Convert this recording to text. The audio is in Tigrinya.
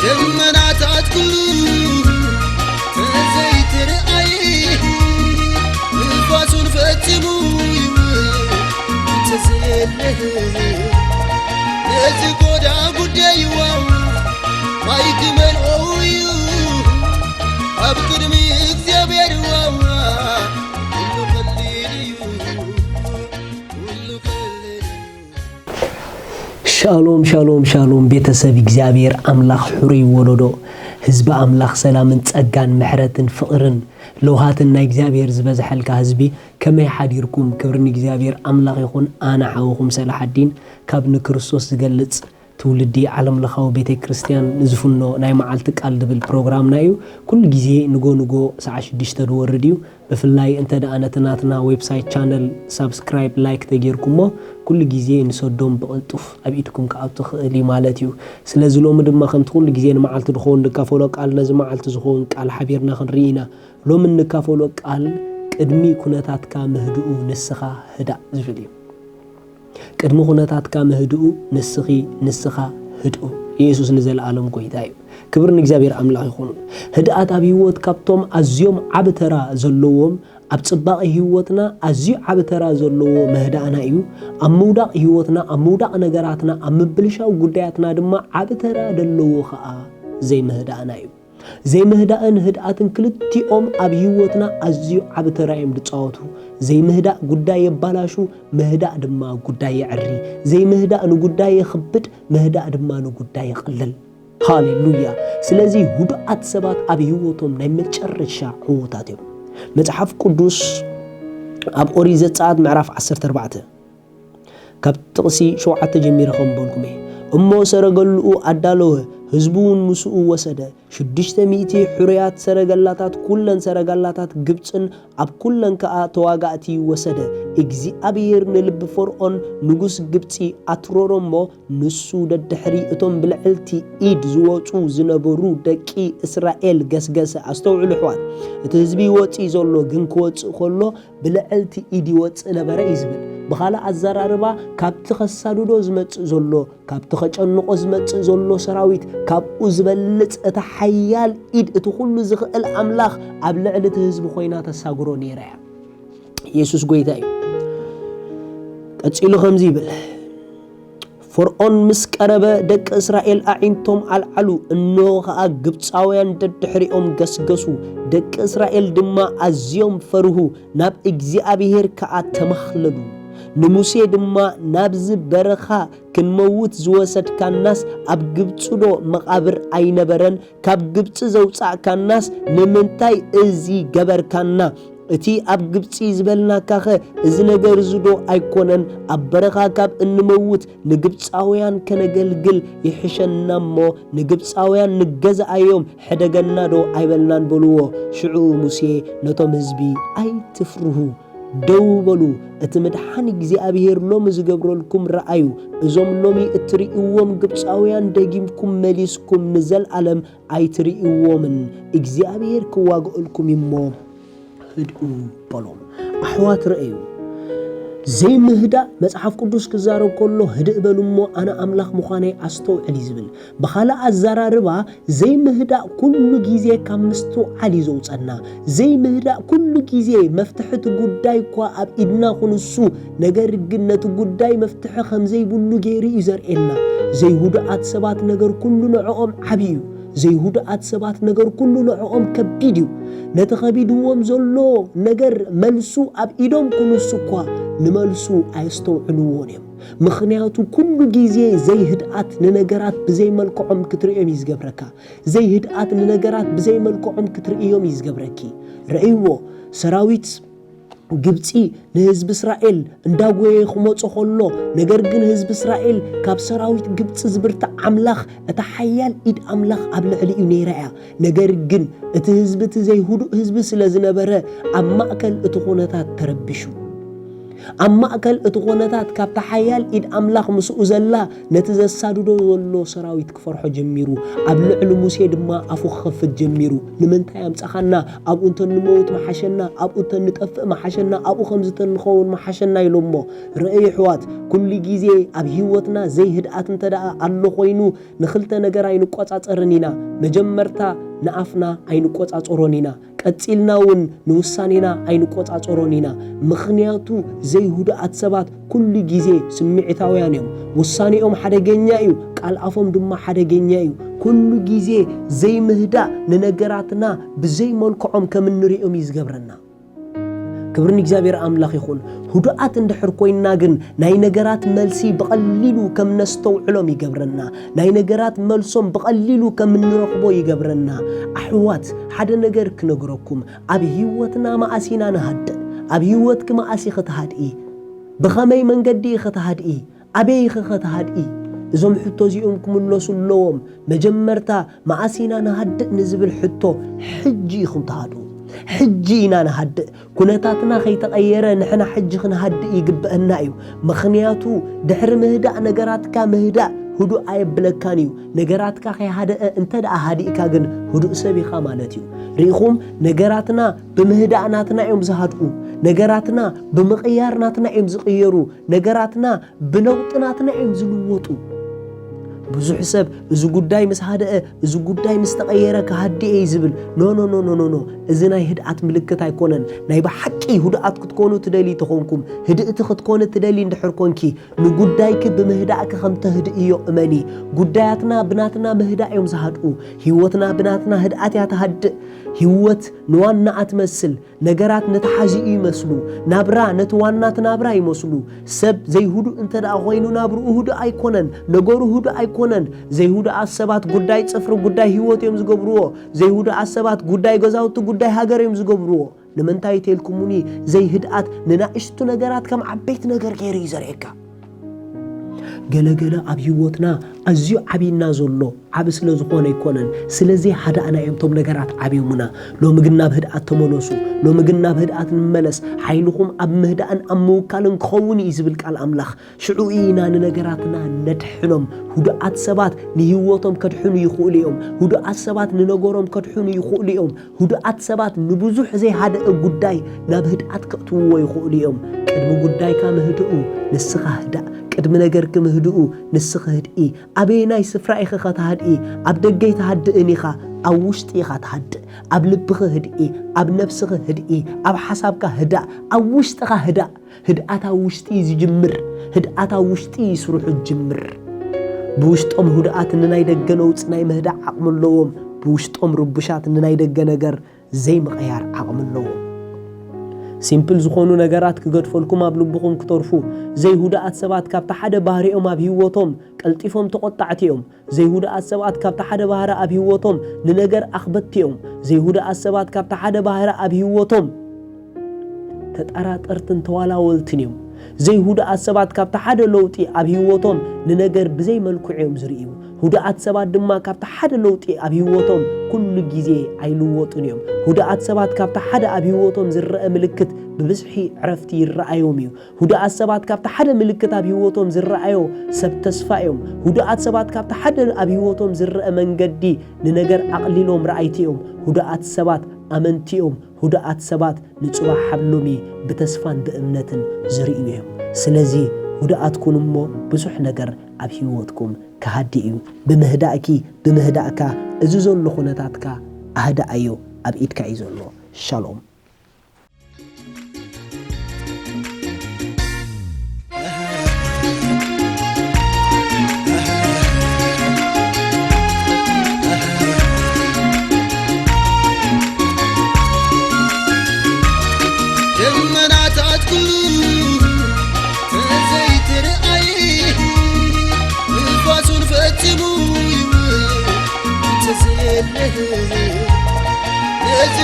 ደመናታት ኩሉ ተዘይትርኣይ፣ ንፋሱን ፈጺሙ ይውል እንተዘየለ፣ ነዚ ጎዳ ጉዳይዋ ማይ ክመልኦ እዩ ኣብ ቅድሚ እግዚኣብሔር ዋዋ። ኩሉ ቀሊል እዩ፣ ኩሉ ቀሊል እዩ። ሻሎም፣ ሻሎም፣ ሻሎም፣ ቤተሰብ እግዚኣብሔር ኣምላኽ፣ ሕሩይ ወለዶ፣ ህዝቢ ኣምላኽ፣ ሰላምን ጸጋን ምሕረትን ፍቕርን ለውሃትን ናይ እግዚኣብሔር ዝበዝሐልካ ህዝቢ፣ ከመይ ሓዲርኩም? ክብሪ ንእግዚኣብሔር ኣምላኽ ይኹን። ኣነ ሓውኹም ሰላሓዲን ካብ ንክርስቶስ ዝገልጽ ትውልዲ ዓለምለኻዊ ቤተ ክርስቲያን ንዝፍኖ ናይ መዓልቲ ቃል ዝብል ፕሮግራምና እዩ። ኩሉ ግዜ ንጎ ንጎ ሰዓት ሽዱሽተ ዝወርድ እዩ። ብፍላይ እንተ ደኣ ነቲ ናትና ዌብሳይት ቻነል ሳብስክራይብ፣ ላይክ ተጌርኩሞ፣ ኩሉ ግዜ ንሰዶም ብቕልጡፍ ኣብ ኢድኩም ክኣቱ ክእል እዩ ማለት እዩ። ስለዚ ሎሚ ድማ ከምቲ ኩሉ ግዜ ንመዓልቲ ዝኸውን ንካፈሎ ቃል፣ ነዚ መዓልቲ ዝኸውን ቃል ሓቢርና ክንርኢ ኢና። ሎሚ እንካፈሎ ቃል ቅድሚ ኩነታትካ ምህድኡ ንስኻ ህዳእ ዝብል እዩ። ቅድሚ ኩነታትካ ምህድኡ ንስኺ፣ ንስኻ ህድኡ። ኢየሱስ ንዘለኣለም ጎይታ እዩ። ክብሪ ንእግዚኣብሔር ኣምላኽ ይኹን። ህድኣት ኣብ ህይወት ካብቶም ኣዝዮም ዓቢ ተራ ዘለዎም፣ ኣብ ጽባቐ ህይወትና ኣዝዩ ዓቢ ተራ ዘለዎ ምህዳእና እዩ። ኣብ ምውዳቕ ህይወትና፣ ኣብ ምውዳቕ ነገራትና፣ ኣብ ምብልሻው ጉዳያትና ድማ ዓቢ ተራ ዘለዎ ኸኣ ዘይምህዳእና እዩ። ዘይምህዳእን ህድኣትን ክልቲኦም ኣብ ህይወትና ኣዝዩ ዓቢ ተራ እዮም ዝጻወቱ። ዘይምህዳእ ጉዳይ የባላሹ፣ ምህዳእ ድማ ጉዳይ የዕሪ። ዘይምህዳእ ንጉዳይ የኽብድ፣ ምህዳእ ድማ ንጉዳይ የቕልል። ሃሌሉያ! ስለዚ ህዱኣት ሰባት ኣብ ህይወቶም ናይ መጨረሻ ዕዉታት እዮም። መጽሓፍ ቅዱስ ኣብ ኦሪት ዘጸኣት ምዕራፍ ዓሰርተ ኣርባዕተ ካብ ጥቕሲ ሸውዓተ ጀሚረ ከም በልኩም እየ። እሞ ሰረገሉኡ ኣዳለወ፣ ህዝቡ እውን ምስኡ ወሰደ። ሽዱሽተ ሚእቲ ሕሩያት ሰረገላታት፣ ኩለን ሰረገላታት ግብጽን ኣብ ኩለን ከኣ ተዋጋእቲ ወሰደ። እግዚኣብሔር ንልቢ ፈርዖን ንጉስ ግብጺ ኣትረሮ እሞ፣ ንሱ ደድሕሪ እቶም ብልዕልቲ ኢድ ዝወጹ ዝነበሩ ደቂ እስራኤል ገስገሰ። ኣስተውዕሉ ኣሕዋት፣ እቲ ህዝቢ ይወጽእ ዘሎ፣ ግን ክወጽእ ከሎ ብልዕልቲ ኢድ ይወጽእ ነበረ እዩ ዝብል። ብኻልእ ኣዘራርባ፣ ካብቲ ከሳድዶ ዝመጽእ ዘሎ፣ ካብቲ ከጨንቖ ዝመጽእ ዘሎ ሰራዊት፣ ካብኡ ዝበልጽ እታ ሓያል ኢድ፣ እቲ ኩሉ ዝኽእል ኣምላኽ ኣብ ልዕሊ እቲ ህዝቢ ኮይና ተሳግሮ ነይራ እያ። ኢየሱስ ጎይታ እዩ። ቀጺሉ ከምዚ ይብል፣ ፈርዖን ምስ ቀረበ፣ ደቂ እስራኤል ኣዒንቶም ኣልዓሉ፣ እንሆ ኸኣ ግብጻውያን ደድሕሪኦም ገስገሱ። ደቂ እስራኤል ድማ ኣዝዮም ፈርሁ፣ ናብ እግዚኣብሄር ከኣ ተማኽለሉ። ንሙሴ ድማ፣ ናብዚ በረኻ ክንመውት ዝወሰድካናስ ኣብ ግብጺዶ መቓብር ኣይነበረን? ካብ ግብጺ ዘውጻእካናስ ንምንታይ እዚ ገበርካና? እቲ ኣብ ግብጺ ዝበልናካኸ እዚ ነገር እዚ ዶ ኣይኮነን? ኣብ በረኻ ካብ እንመውት ንግብጻውያን ከነገልግል ይሕሸና እሞ፣ ንግብጻውያን ንገዝኣዮም፣ ሕደገና ዶ ኣይበልናን? በልዎ። ሽዑ ሙሴ ነቶም ህዝቢ፣ ኣይትፍርሁ፣ ደው በሉ፣ እቲ ምድሓን እግዚኣብሄር ሎሚ ዝገብረልኩም ረኣዩ። እዞም ሎሚ እትርእይዎም ግብጻውያን ደጊምኩም መሊስኩም ንዘለኣለም ኣይትርእይዎምን። እግዚኣብሄር ክዋግኣልኩም እዩ እሞ ህድኡ በሎም። ኣሕዋት ረኣዩ። ዘይምህዳእ መጽሓፍ ቅዱስ ክዛረብ ከሎ ህድእ በሉ እሞ ኣነ ኣምላኽ ምዃነይ ኣስተውዕል እዩ ዝብል። ብኻልእ ኣዘራርባ ዘይምህዳእ ኩሉ ግዜ ካብ ምስትውዓል እዩ ዘውጸና። ዘይምህዳእ ኩሉ ግዜ መፍትሒ እቲ ጉዳይ እኳ ኣብ ኢድና ክንሱ፣ ነገር ግን ነቲ ጉዳይ መፍትሒ ከም ዘይብሉ ገይሩ እዩ ዘርእየና። ዘይህዱኣት ሰባት ነገር ኩሉ ንዕኦም ዓቢ እዩ። ዘይህዱኣት ሰባት ነገር ኩሉ ንዕኦም ከቢድ እዩ። ነቲ ከቢድዎም ዘሎ ነገር መልሱ ኣብ ኢዶም ክንሱ እኳ ንመልሱ ኣየስተውዕልዎን እዮም። ምኽንያቱ ኩሉ ግዜ ዘይህድኣት ንነገራት ብዘይ መልክዖም ክትርእዮም እዩ ዝገብረካ። ዘይህድኣት ንነገራት ብዘይ መልክዖም ክትርእዮም እዩ ዝገብረኪ። ረእይዎ፣ ሰራዊት ግብጺ ንህዝቢ እስራኤል እንዳጎየ ክመጾ ከሎ፣ ነገር ግን ህዝቢ እስራኤል ካብ ሰራዊት ግብጺ ዝብርትዕ ኣምላኽ፣ እታ ሓያል ኢድ ኣምላኽ ኣብ ልዕሊኡ ነይራ እያ። ነገር ግን እቲ ህዝቢ እቲ ዘይህዱእ ህዝቢ ስለ ዝነበረ፣ ኣብ ማእከል እቲ ኩነታት ተረቢሹ። ኣብ ማእከል እቲ ኾነታት ካብታ ሓያል ኢድ ኣምላኽ ምስኡ ዘላ ነቲ ዘሳድዶ ዘሎ ሰራዊት ክፈርሖ ጀሚሩ። ኣብ ልዕሊ ሙሴ ድማ ኣፉ ክኸፍት ጀሚሩ። ንምንታይ ኣምጻኻና? ኣብኡ እንተ ንመውት መሓሸና፣ ኣብኡ እንተ ንጠፍእ መሓሸና፣ ኣብኡ ከምዚ እንተ ንኸውን መሓሸና ኢሎሞ። ርእይ ኣሕዋት፣ ኩሉ ግዜ ኣብ ህይወትና ዘይህድኣት እንተ ደኣ ኣሎ ኮይኑ፣ ንኽልተ ነገር ኣይንቆጻጸርን ኢና። መጀመርታ ንኣፍና ኣይንቆጻጸሮን ኢና። ቀጺልና እውን ንውሳኔና ኣይንቆጻጸሮን ኢና። ምኽንያቱ ዘይህዱኣት ሰባት ኩሉ ግዜ ስምዒታውያን እዮም። ውሳኔኦም ሓደገኛ እዩ፣ ቃል ኣፎም ድማ ሓደገኛ እዩ። ኩሉ ግዜ ዘይምህዳእ ንነገራትና ብዘይ መልክዖም ከም እንርእዮም እዩ ዝገብረና። ክብሪ ንእግዚኣብሔር ኣምላኽ ይኹን። ህዱኣት እንድሕር ኮይንና ግን ናይ ነገራት መልሲ ብቐሊሉ ከም ነስተውዕሎም ይገብረና። ናይ ነገራት መልሶም ብቐሊሉ ከም እንረኽቦ ይገብረና። ኣሕዋት፣ ሓደ ነገር ክነግረኩም፣ ኣብ ህይወትና መኣስ ኢና ንሃድእ? ኣብ ህይወትኪ መኣስ ኢኺ ትሃድኢ? ብኸመይ መንገዲ ኢኺ ትሃድኢ? ኣበይ ኢኺ ኸ ትሃድኢ? እዞም ሕቶ እዚኦም ክምለሱ ኣለዎም። መጀመርታ መኣስ ኢና ንሃድእ ንዝብል ሕቶ ሕጂ ኢኹም ትሃድኡ። ሕጂ ኢና ንሃድእ። ኩነታትና ከይተቐየረ ንሕና ሕጂ ክንሃድእ ይግበአና እዩ። ምኽንያቱ ድሕሪ ምህዳእ ነገራትካ ምህዳእ ህዱእ ኣየብለካን እዩ። ነገራትካ ከይሃደአ እንተ ደኣ ሃዲእካ ግን ህዱእ ሰብ ኢኻ ማለት እዩ። ርኢኹም፣ ነገራትና ብምህዳእ ናትና እዮም ዝሃድኡ። ነገራትና ብምቕያር ናትና እዮም ዝቕየሩ። ነገራትና ብለውጢ ናትና እዮም ዝልወጡ። ብዙሕ ሰብ እዚ ጉዳይ ምስ ሃደአ፣ እዚ ጉዳይ ምስ ተቐየረ ክሃድእ እየ ዝብል። ኖ፣ ኖ፣ ኖ፣ ኖ፣ ኖ፣ ኖ። እዚ ናይ ህድኣት ምልክት ኣይኮነን። ናይ ብሓቂ ህዱኣት ክትኮኑ ትደልዩ ተኾንኩም፣ ህድእቲ ክትኮኒ ትደልዩ እንድሕር ኮንኪ፣ ንጉዳይኪ ብምህዳእኪ ከም ተህድእዮ እመኒ። ጉዳያትና ብናትና ምህዳእ እዮም ዝሃድኡ። ህይወትና ብናትና ህድኣት እያ ትሃድእ። ህይወት ንዋናኣ ትመስል። ነገራት ነቲ ሓዚኡ ይመስሉ። ናብራ ነቲ ዋና እቲ ናብራ ይመስሉ። ሰብ ዘይህዱእ እንተ ደኣ ኾይኑ ናብርኡ ህዱእ ኣይኮነን። ነገሩ ህዱእ ኣይኮነን። ዘይህዱኣት ሰባት ጉዳይ ጽፍሪ ጉዳይ ህይወት እዮም ዝገብርዎ። ዘይህዱኣት ሰባት ጉዳይ ገዛውቲ ጉዳይ ሃገር እዮም ዝገብርዎ። ንምንታይ ተልኩሙኒ ዘይህድኣት ንናእሽቱ ነገራት ከም ዓበይቲ ነገር ገይሩ እዩ ዘርእየካ። ገለገለ ኣብ ህይወትና ኣዝዩ ዓብይና ዘሎ ዓቢ ስለ ዝኾነ ኣይኮነን። ስለዚ ሃዳእና እዮም እቶም ነገራት ዓብዮምና። ሎሚ ግን ናብ ህድኣት ተመለሱ። ሎሚ ግን ናብ ህድኣት ንመለስ። ሓይልኹም ኣብ ምህዳእን ኣብ ምውካልን ክኸውን እዩ ዝብል ቃል ኣምላኽ። ሽዑ ኢና ንነገራትና ነድሕኖም። ህዱኣት ሰባት ንህይወቶም ከድሕኑ ይኽእሉ እዮም። ህዱኣት ሰባት ንነገሮም ከድሕኑ ይኽእሉ እዮም። ህዱኣት ሰባት ንብዙሕ ዘይሃደአ ጉዳይ ናብ ህድኣት ከእትውዎ ይኽእሉ እዮም። ቅድሚ ጉዳይካ ምህድኡ ንስኻ ህዳእ። ቅድሚ ነገርኪ ምህድኡ ንስኺ ህድኢ። ኣበየናይ ስፍራ ኢኺ ኸ ትሃድኢ? ኣብ ደገ ኣይትሃድእን ኢኻ፣ ኣብ ውሽጢ ኢኻ ትሃድእ። ኣብ ልብኺ ህድኢ፣ ኣብ ነብስኺ ህድኢ፣ ኣብ ሓሳብካ ህዳእ፣ ኣብ ውሽጥኻ ህዳእ። ህድኣት ኣብ ውሽጢ እዩ ዝጅምር። ህድኣት ኣብ ውሽጢ እዩ ስርሑ ዝጅምር። ብውሽጦም ህዱኣት ንናይ ደገ ነውጺ ናይ ምህዳእ ዓቕሚ ኣለዎም። ብውሽጦም ርቡሻት ንናይ ደገ ነገር ዘይምቕያር ዓቕሚ ኣለዎም። ሲምፕል ዝኾኑ ነገራት ክገድፈልኩም ኣብ ልብኹም ክተርፉ። ዘይሁዳኣት ሰባት ካብቲ ሓደ ባህሪኦም ኣብ ህይወቶም ቀልጢፎም ተቖጣዕቲ እዮም። ዘይሁዳኣት ሰባት ካብቲ ሓደ ባህሪ ኣብ ህይወቶም ንነገር ኣኽበድቲ እዮም። ዘይሁዳኣት ሰባት ካብቲ ሓደ ባህሪ ኣብ ህይወቶም ተጠራጠርትን ተዋላወልትን እዮም። ዘይሁዳኣት ሰባት ካብቲ ሓደ ለውጢ ኣብ ህይወቶም ንነገር ብዘይ መልክዑ እዮም ዝርእዩ። ሁዳኣት ሰባት ድማ ካብቲ ሓደ ለውጢ ኣብ ህይወቶም ኩሉ ግዜ ኣይልወጡን እዮም። ሁዳኣት ሰባት ካብቲ ሓደ ኣብ ህይወቶም ዝረአ ምልክት ብብዝሒ ዕረፍቲ ይረኣዮም እዩ። ሁዳኣት ሰባት ካብቲ ሓደ ምልክት ኣብ ህይወቶም ዝረኣዮ ሰብ ተስፋ እዮም። ሁዳኣት ሰባት ካብቲ ሓደ ኣብ ህይወቶም ዝረአ መንገዲ ንነገር ኣቕሊሎም ረኣይቲ እዮም። ሁዳኣት ሰባት ኣመንቲ እዮም። ሁዳኣት ሰባት ንጽባሕ ሓብሎም እዩ ብተስፋን ብእምነትን ዝርእዩ እዮም። ስለዚ ሁዳኣት ኩኑ እሞ ብዙሕ ነገር ኣብ ህይወትኩም ክሃዲ እዩ። ብምህዳእኪ፣ ብምህዳእካ እዚ ዘሎ ኩነታትካ ኣህዳኣዮ፣ ኣብ ኢድካ እዩ ዘሎ። ሻሎም። ደመናታት ኩሉ ተዘይትርኣይ፣ ንፋሱን ፈጺሙ ይውል እንተዘየለ፣ ነዚ